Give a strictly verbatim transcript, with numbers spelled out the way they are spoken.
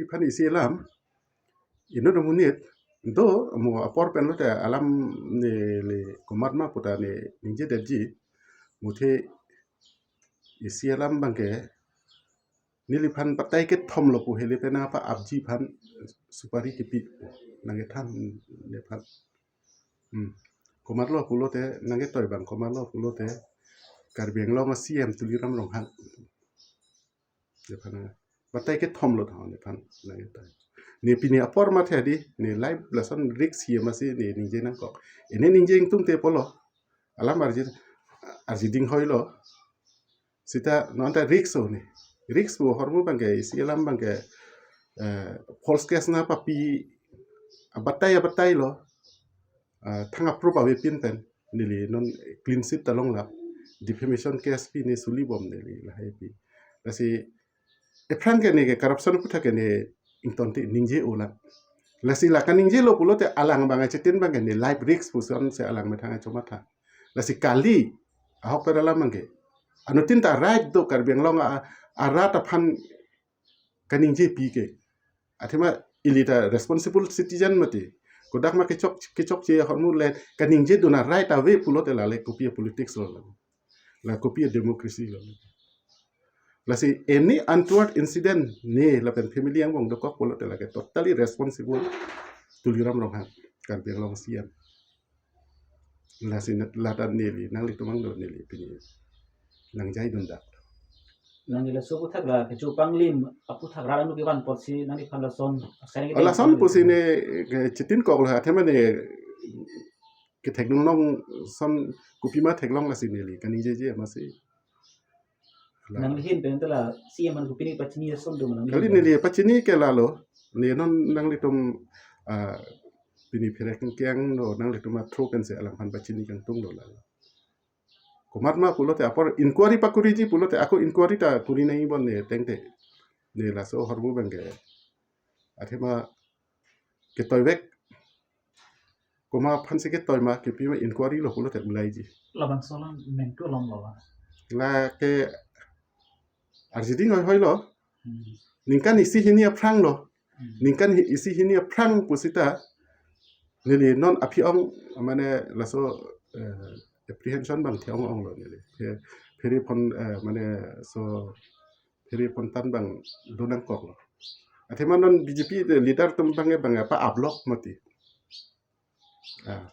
Iphan isi alam, inut amonit do mo apor pen lote alam neli komat ma puta ne ningjedetji. Muthe isi alam abangke neliphan batai kethom lo pu heli pen apa apji aphan supari kipi nangkethan nephan. Hmm. Komatlo pulote nangketoi abang komatlo pulote Karbi Anglong a-C M Tuliram Ronghang. Nephan batai kethom lo thang nephan nangketoi. Ne pini apor mathe di ne life lesson risk hi masi ne ningje nangkok. Ene ningje ingtungte pulo. Alam arji arji ding hoilo. Sita non ta risk o ne. Risk pu ahormu abangke isi alam abangke eh, false case nangpapi abatai abatai lo. Ah, thang a-proof avepin pen neli non clean chit ta longlap, defamation case pi ne suli bom neli lahai pi. Lasi aphrang ke ne ke corruption aputhak ke ne ingtonte ningje-o lang. Lasi la kaningje lo pulote alang abang achitin abangke ne life risk puson si alang methang achomatha. Lasi kali ahok pen alam abangke anuttin ta right do Karbi Anglong a, arat aphan kaningjepi ke. Athema ili ta responsible citizen mati. Kodak ma kechok kechokche ahormu le kaningjedun a-right ave pulote lale kopi a-politics lo lang. La kopi a-democracy lo. Lasi any untoward incident ne lapen family angbong dokok pulote lake totally responsible Tuliram Ronghang, Karbi Anglong C M. Lasi net lata neli nanglitum angno neli pini nangjaidun dak. Nangli laso aputhak la kecho panglim aputhak rat anu kevan apotsi nangliphan lason asai Oh, lason pusi ne ke chitin kok lo athema ne kethekdun long son kopima theklong lasi neli kaningjeje masi. La. Nangli ahin pen ta la C M an kopine pachini ason do ma nangli Kali ahin pen? Neli pachini ke lalo, ne non nanglitum ah, pini pherek kengkeng lo nanglitum a-through pen si alangphan pachini kangtung lo lalo. Komat ma pulote apor inquiry pakuriji pulote ako inquiry ta kuri nangji bon ne tengte. Ne laso ahormu abangke. Athema ketoivek. Komat aphansi ketoi ma kipi ma inquiry lo pulote ulaiji. Labangso alam mengtu alom lo ba. Lake arji ding hoi hoi lo. Hmm. Ningkan isi hini aphrang lo. Hmm. Ningkan hi- isi hini aphrang pusita neli non aphi-ong mane laso eh, apprehension abang the-ong ong lo neli. Phe- Phere phone eh, mane so phere phone tan abang do nangkok lo. Athema non B J P leader atum abangke abang apa ablok mati. Ah,